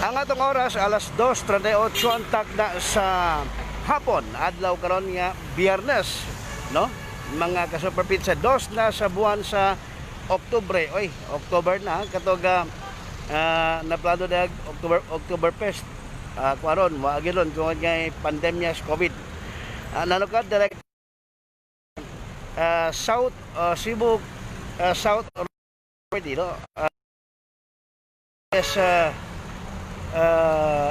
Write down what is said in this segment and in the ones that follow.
Ang atong oras, alas 2:38 ang takda sa hapon. Adlaw karon nga Biyernes, no? Mga ka-Super Pizza, 2 na sa buwan sa Oktubre. Oy, October na katog naplano na October October Fest. Kuaron, moagilon kung ngay pandemya sa COVID. Nanukad direct South Cebu South no?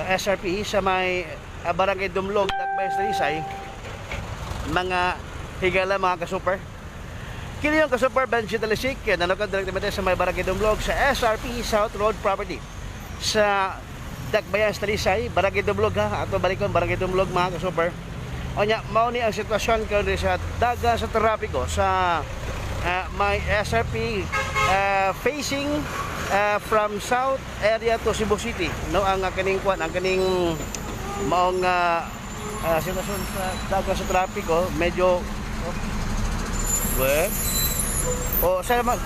SRP sa may Barangay Dumlog, Dakbayan, Talisay, mga higala, mga ka-super. Kini yung ka-super Benji Talisik, nanood direktamente sa may Barangay Dumlog sa SRP South Road Property sa Dakbayan, Talisay, Barangay Dumlog ha, ato balikon Barangay Dumlog, mga ka-super. O nya, mao ni ang sitwasyon karon sa daga sa trapiko sa may SRP facing from south area to Cebu City, no? Ang kaning kwan, ang kaning maong sitwasyon sa daga sa trapiko medyo oh, o sa man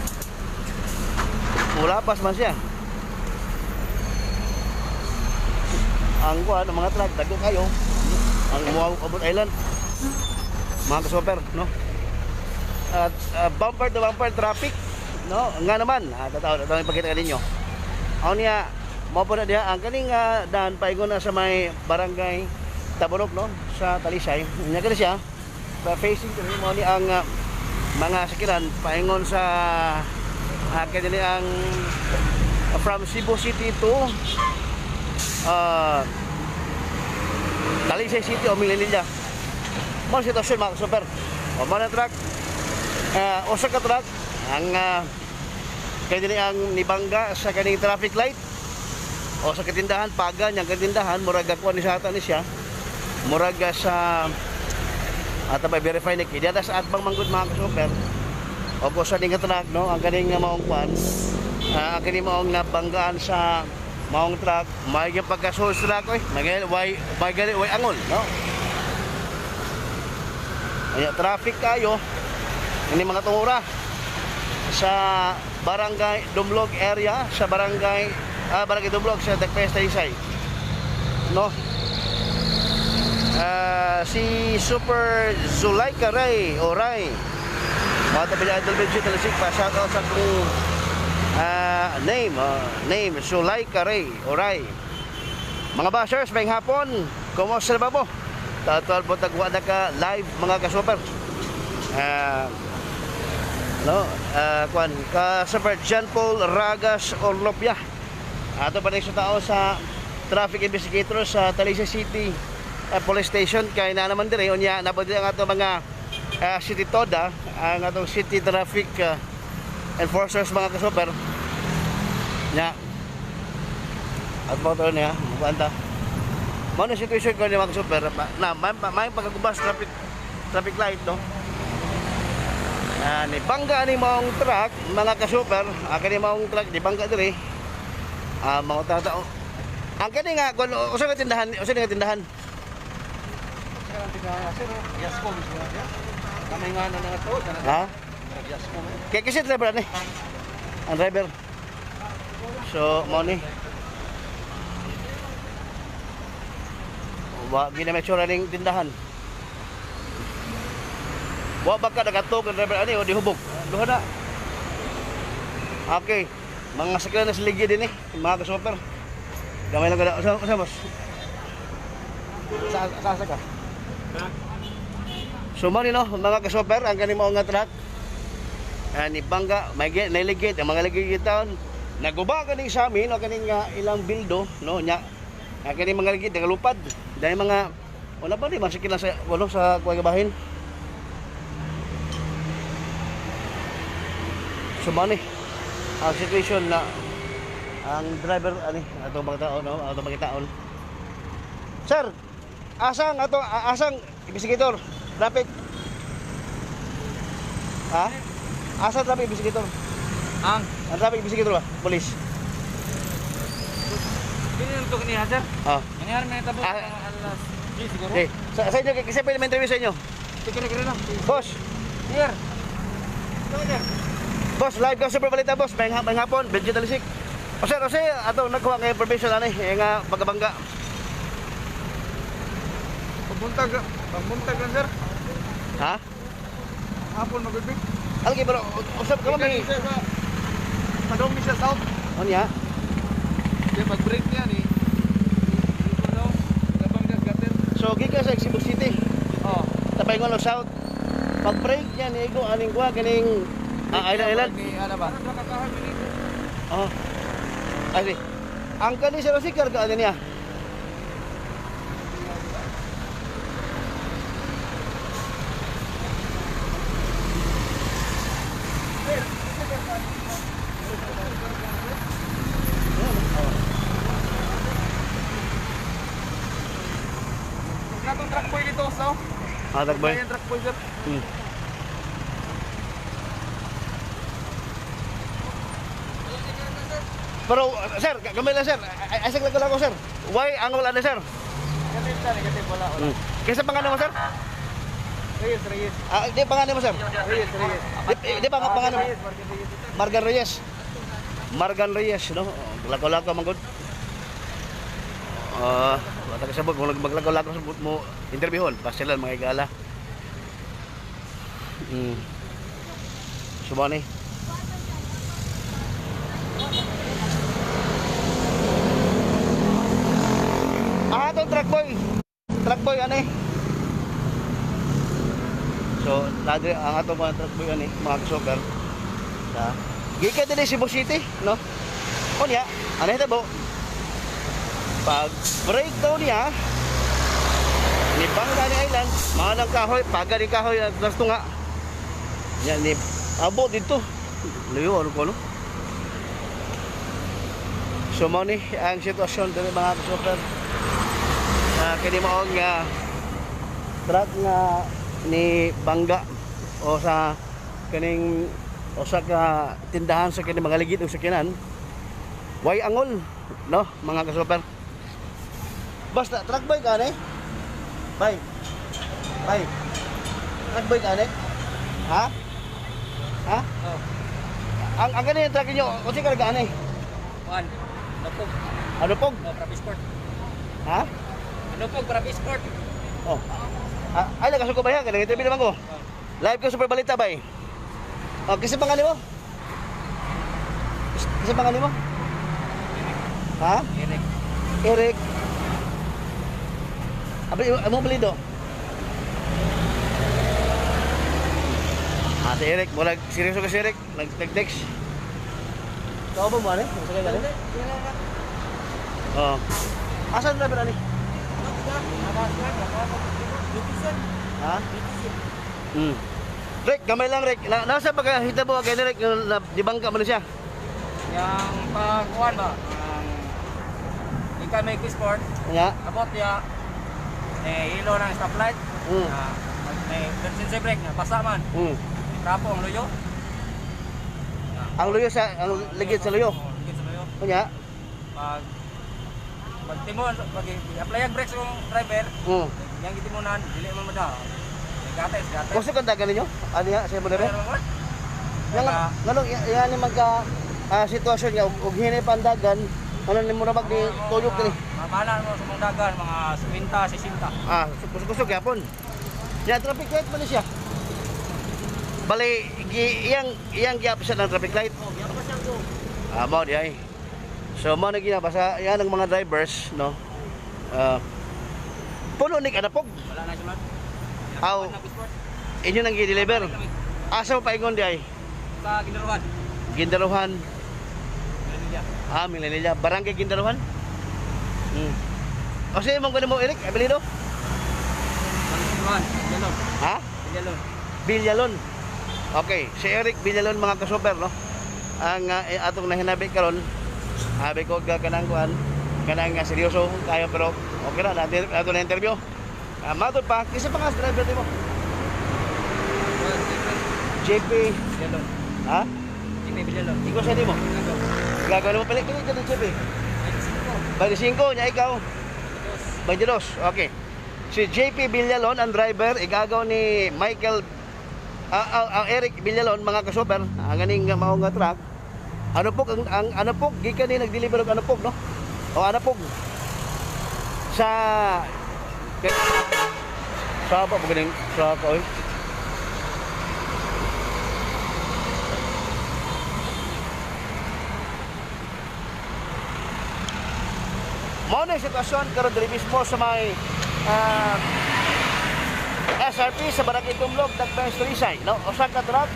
mulapas man siya ang kwan, ang mga truck dago kayo ang Muaw Abot Island, mga ka-super, no? At bumper to bumper traffic, no? Nga naman, tataw tataw ipakita ninyo. Aw niya, mao po na diha ang kaning daan paingon na sa may Barangay Taborok, no? Sa Talisay. Nya kani siya. Pa facing kini mo ni ang mga sakiran paingon sa kini ang from Cebu City to Talisay City o Minglanilla. Mao sitwasyon, mga ka-super. O mao na truck. Usa ka truck ang kay dili ang nibangga sa kaning traffic light o sa katindahan, paga niyang katindahan, murag kuan ni sa ata ni siya, murag sa ata ba verify ni kay diha sa atbang manggod, mga ka-super, o ko sa ning truck, no? Ang kaning maong kuan, ang kaning maong nabanggaan sa maong truck, may pagkasul sa truck, oy magal way magal way angol, no? Aya, traffic kayo ini mga tungura sa Barangay Dumlog area, sa barangay Barangay Dumlog sa Dakbayan, Talisay, no? Si Super Zulaika Ray o Ray, mga tabi Idol Benji Talisik, pa shout out sa akong name Zulaika Ray o Ray. Mga bashers, may hapon, kumusta na ba mo? Tatual po tagwa na ka live, mga ka-super. No, kwan ka Super John Paul Ragas Orlopia. Ato pa sa tao sa traffic investigator sa Talisay City Police Station kay na naman dire unya na ang ato mga city toda, ang atong city traffic enforcers, mga ka-super. Nya. At mo to niya, mukuanta. Mao na situation ko ni mga ka-super na may pagkagubas traffic light, no? Ni bangga ni maong truck, mga ka-super, kani maong truck di bangga diri. Mga tao. Ang kani nga kun usa ka tindahan, usa nga tindahan. Kamay nga na nga to, Ha? Yasko. Kay kasi driver ani. Ang driver. So mao ni. Wa gina may tsura ning tindahan. Wa ba ka nagatog ang driver ani o di hubog? Duha na. Okay. Mga sakyan na siligi din eh, mga ka-super. Gamay lang kada. Usa usa boss. Sa sa ka. So mo ni, no, mga ka-super, ang kani mao nga truck. Ni bangga, may nailigid ang mga ligid taon. Naguba kaning sa amin o kaning ilang bildo, no, nya. Ang kaning mga ligid nagalupad. Dahil mga wala pa di masikil lang sa walo sa kuway gabahin. So mo ni ang situation na ang driver ani atong mga tao, no, atong mga taon. Sir, asang ato asang investigator? Traffic. Ha? Asa traffic investigator? Ang Ang traffic investigator ba? Police. Kini to kini sir. Ah. Kini may tabo Ah. alas 10 siguro. Okay. Sa inyo kasi pwede may interview sa inyo. Kini kini lang. Boss, Sir. Sir. boss, live ka sa Super Balita, boss. May may hapon, Benji Talisik. O sir, o sir, ato nagkuha kay information ani, eh, nga pagkabangga. Pabuntag, pabuntag lang sir. Ha? Hapon magulpi. Algi pero usap ka may Sir, sa Padong mi sa south. ano niya? Kaya pag-break niya ni. Dito daw. Gabang gater. So gikan sa Cebu City. Oh. Tapay ng south. Pag break niya ni igo aning kuha kining island island. Ni ano ba? Oh. Ay, ang kani sir si karga ani niya. Natong truck boy dito sa. Ah, tagboy. Ayan truck boy sir. Pero sir, gamay lang sir. Ay, ay, lang ko sir. Why ang wala na sir? Negative sir, negative wala wala. Kaysa pangalan mo sir? Reyes, Reyes. Ah, di pangalan mo sir. Reyes, Reyes. Di, di pa pangalan mo. Reyes, Martin Reyes. Margan Reyes. Margan Reyes, no? Lakaw-lakaw man gud. Ah, wala ka sabot kung maglakaw-lakaw sa mo interviewon, basta lang mga igala. Subani. Ah, itong truck boy. Truck boy, ano eh. So, nadri ang atong mga truck boy ani, mga kasokar. Sa gikan din Cebu City, no? Unya, ano ito bo? Pag break daw niya, ni Bangga ni Island, mga ng kahoy, paga ni kahoy, nas tunga. Yan, ni abo dito. Luyo, ano ko, no? So, mao ni ang sitwasyon dito mga kasokar. Kini maong truck nga ni Bangga o sa kaning usa ka tindahan sa kini mga ligid og sakyanan way angol, no, mga kasuper. Basta truck boy ka ni bay bay truck boy ka ni ha ha. Oh. Ang kaning truck niyo unsa ka ani? Juan. Lupog. Ano pog? Oh, Bravi Sport. Ha? Lupog, Bravi Sport. Oh, ah, ay nakasuko ba yan kanang interview naman ko live ka Super Balita bay. Oh, kasi pangalan mo? Kasi pangalan mo? Ha? Eric. Eric. Abi, amo apelyido? Ah, si Eric. Murag, seryoso ka si Eric. Nag-text. Ikaw ba mo, ano? Masakay ka, ano? Oo. Asan driver, ano? Ha? Rick, gamay lang, Rick. Na, nasa pagkahita mo kay Rick, na, di bangka mo na siya. Yang pagkuhan ba? Ang ikaw may sport, Nga. abot ya eh ilo ng stoplight. Na may emergency brake na basa man. Trapo ang luyo. Ang luyo sa, ang ligid sa luyo. Oh, ligid sa luyo. Nga. Pag pag timon, pag i-apply ang brakes yung driver, yang gitimunan, dili man mada. Gates, gates. Gusto kang dagan ninyo? Ano nga, sa mo Pero what? Nga, nganong yan ni magka sitwasyon nga og hinay pandagan, ano ni mura bag ni tuyok ni. Mabala mo sa mong dagan mga 50, 60. Ah, kusog gyapon. Ya traffic light man ni siya. Bali gi, iyang iyang giap siya ng traffic light. Oh, gyapon siya go. Ah, mao di ay. So mao na gina basta yan ang mga drivers, no. Ah, puno ni kanapog. Wala na siya. Aw. Inyo nang gi-deliver. Asa mo paingon di ay? Sa Gindaruhan. Gindaruhan. Manila. Ah, Milanilla. Barangay Gindaruhan. O sige, mong kunin mo, Eric, Abelido? Gindaruhan, Villalon. Ha? Villalon. Villalon. Okay, si Eric Villalon mga kasuper, no? Ang atong nahinabi karon, habi ko ga kanang kuan. Kanang seryoso kayo pero okay ra natin ato na interview. Matod pa, kinsa pa nga sa driver nimo? JP. Villalon. Ha? JP Villalon. Ikaw sa nimo? Gagawin mo pili pili ka JP. 25 nya ikaw. 22. Okay. Si JP Villalon ang driver, igagaw ni Michael Eric Villalon mga kasuper, ang ganing mao nga truck. Ano po ang ano po gikan ni nagdeliver og ano po no? O ano po sa sa pa ganing truck oy. Mao na yung sitwasyon karon diri mismo sa may SRP sa Barangay Dumlog, Dakbayan, Talisay, no? Usa ka truck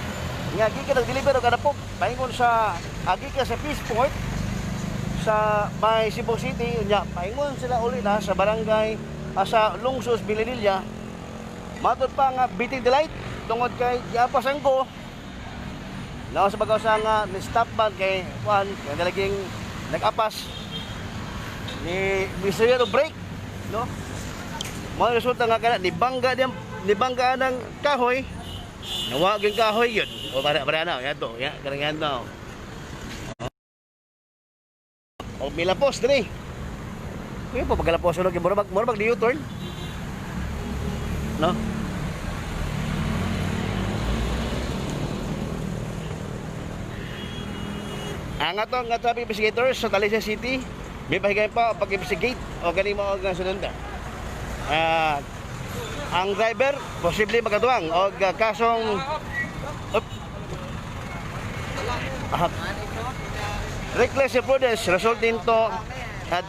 nga gikan nagdeliver og anapog paingon sa gikan sa Peaceport sa may Cebu City nya paingon sila uli na sa barangay sa Lungsos, Bilinilla. Matod pa nga beating the light tungod kay giapas ang go. Naos sa bagaw sa nga ni stop man kay kuan kay nalaging nag-apas ni Mr. Yero break, no? Mao resulta nga kana ni bangga diyang ni bangga ng kahoy. Nawag yung kahoy yun. O para para na, yato, ya kanang yan. O milapos diri. Kuya po pagkalapos ulo kay mura mura mag U-turn. No? Ang ato nga traffic investigators sa Talisay City, may pahigayon pa pag-investigate o galing mo og sunod. Ang driver posible magatuang og kasong reckless imprudence resulting to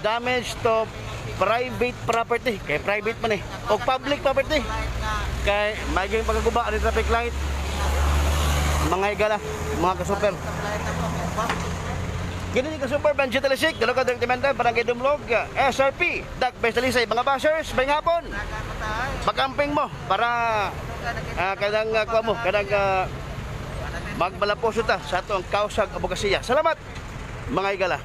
damage to private property kay private man eh o public property kay maging pagkaguba ani traffic light mga higala mga kasuper. Gini ni kasuper Benji Talisik, dalo ka direktamente Barangay Dumlog, SRP, Dakbay Talisay, mga bashers, may hapon. Pagkamping mo para kanang kuha mo, kanang magmalapuso ta sa atong kausag abogasiya. Salamat mga higala.